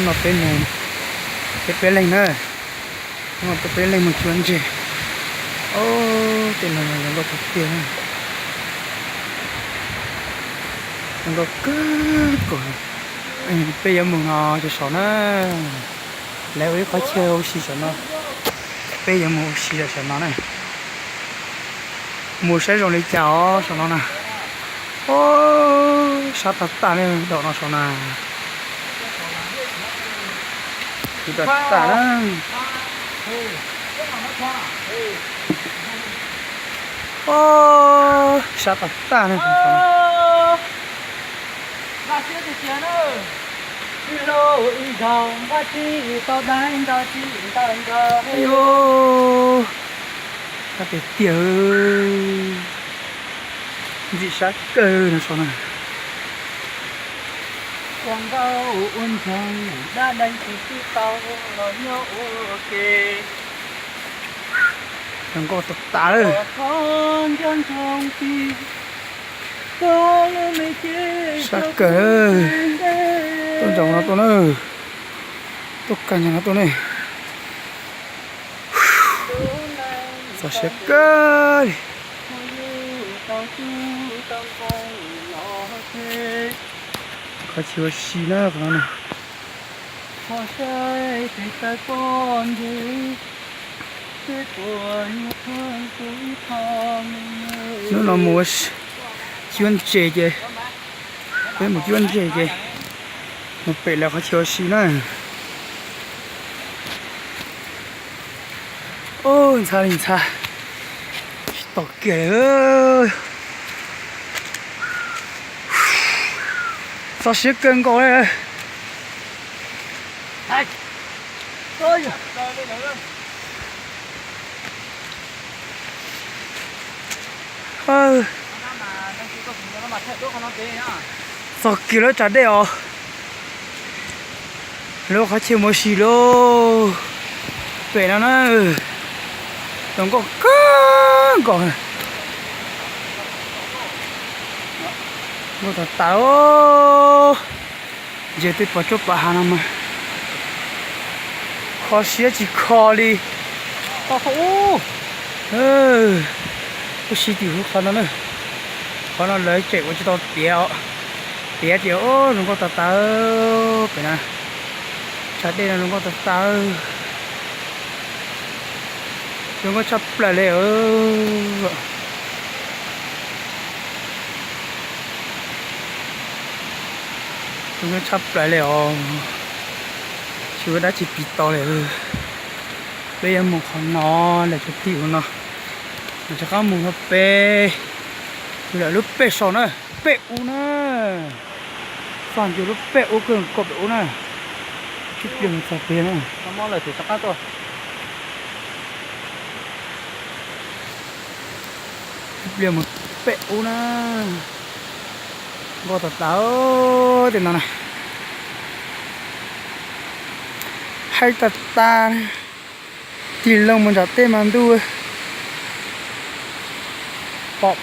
No peb mus, peb peb leeg na, no peb peb leeg mus cuab ntseg. Ob, tej no zoo nkauj tiag tiag, zoo nkauj kawg nkaus. Peb yuav mus no rau saum na, lawv ua ib qhov chaw ua si saum no, peb yuav mus ua si saum no na. Mus saib zoo li cas os saum no na. Ob, sab tag tag ne, dom no saum na. Kuv tag tag na. Ob, sab tag tag ne. Sab tiag tiag, ntxim sab kawg no saum na. Zoo nkauj tas tas lawm. Sab kawg, tuaj nraum no tuaj na, tuaj kawg nraum no tuaj ne. Txog siab kawg li. Qhov chaw ua si na qhov no na. Hnub no mus cuab ntses ces, peb mus cuab ntses ces mus pem lawv qhov chaw ua si na. Ntxhab li ntxhab, tsis tau kiag li. Txog siab kawg nkaus li. Txog kiag lub tsag dej os. Lub qhov chaw mus ua si lauj. Pem no na, zoo nkauj kawg nkaus. Nkauj tas tas. Ntsia tej pov tsuab pov hav no mas kho siab tsis kho li. Tau qhov ub, ub si tim hauv qhov no na. Qhov no lawv tseem ua tsis tau tiav, tiav ces zoo nkauj tas tas pem na. Tsag dej no zoo nkauj tas tas. Zoo nkauj tshaj plaws li. Zoo nkauj tshaj plaws li os. Tsis ua dab tsi piv tau li. Peb yuav mus qhov no, lawv cov tim ub no, lawv rov qab mus no peb, lawv lub pem saum na, pem ub na. Txog ntua lub pem ub kawg nkaus pem ub na. Ib pliag mus txog pem na. Ib pliag mus pem ub na. Nkauj tas tas tej no na. Haib tas tas. Tig loo mus nram tej mas ntuj, pom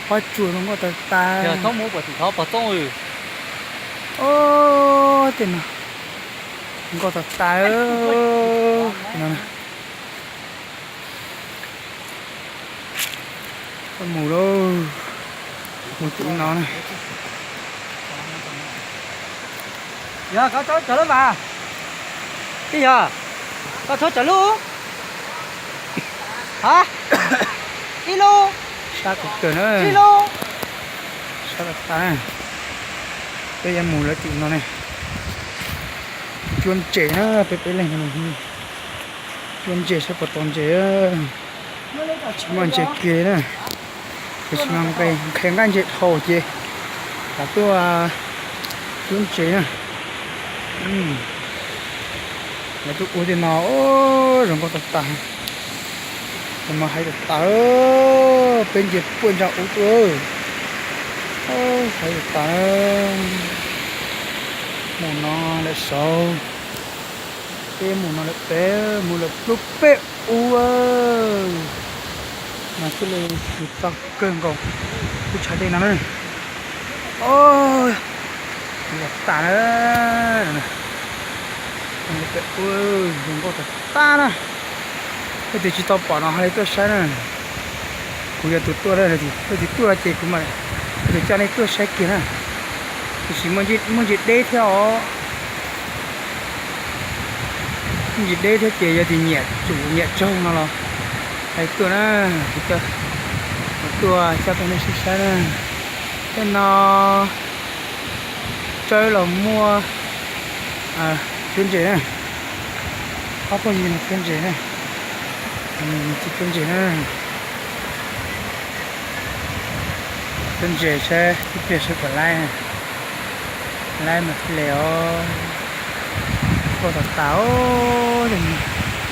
pob tsuas zoo nkauj tas tas. Ob, tej no nkauj tas tas no. Mus lauj, mus tim no na. Yog koj txhob tawm lub mas, tij yog koj txhob tawm lub, ha, ib lub, sab kawg na, ib lub, sab tas tas. Peb yuav mus lawv tim no ne. Cuab ntses na, peb peb leeg no, cuab ntses saib puas tau ntses. Tsis muaj ntses kiag na. Tiam sis mas nqhis nqaij ntses dhau ces lam tuaj cuab ntses na. Lawv tuaj ua tej no, zoo nkauj tas tas. Ces mas haib tas tas, peb ntsia puag nram ub tuaj. Haib tas tas. Mus no lawm saud, peb mus no lawm pem, mus lawm lub pem ub. Mas thiaj li tsis tau kawg nkaus lub tsag dej no na. Ob, Los tas na, zoo nkauj tas tas na. Leej twg tsis tau pom no ho li tuaj saib na. Kuv yog tus tuaj na, leej twg tuaj ces kuv mam li coj nej tuaj saib kiag na. Tiam sis muaj ntsis deb thiab os. Muaj ntsis deb thiab ces yog tias nyiam tsum nyiam tsaug no los hais tuaj na, kuv coj, kuv tuaj coj peb nej saib saib na. Tej no tsawb los muaj, cuab ntses na, ob phooj ywg no cuab ntses na, cuab ntses na, cuab ntses saib ib pliag saib puas laib, laib mas thiaj li os. Nkauj tas tas os.